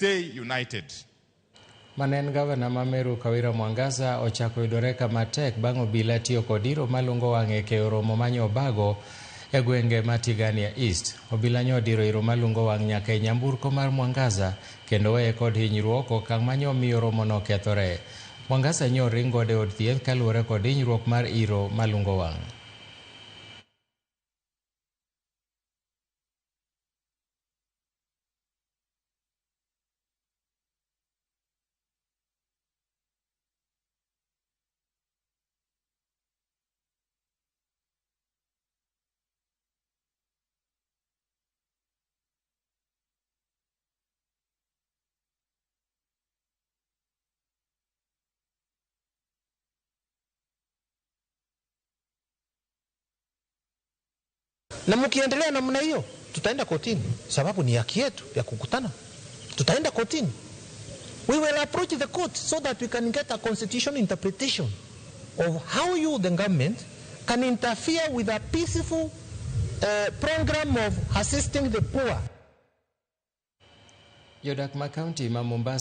Stay united. Mane en gavana ma Meru Kawira Mwangaza ochako yudore kama tek bang' obila tiyo kod iro malungo wang' e keyo romo manyo obago e gwenge ma Tigania East. Obila nyo odiro iro malungo wang' nyaka e nyamburko mar Mwangaza kendo weye kod hinyruok okang' manyo omiyo romono okethore. Mwangaza nyo oring godo e od thieth kaluwore kod hinyruok mar iro malungo wang'. Na mkiendelea namna hiyo, tutaenda kotini, sababu ni haki yetu ya kukutana. Tutaenda kotini. We will approach the court so that we can get a constitutional interpretation of how you, the government, can interfere with a peaceful program of assisting the poor. Jodak ma kaunti ma Mombasa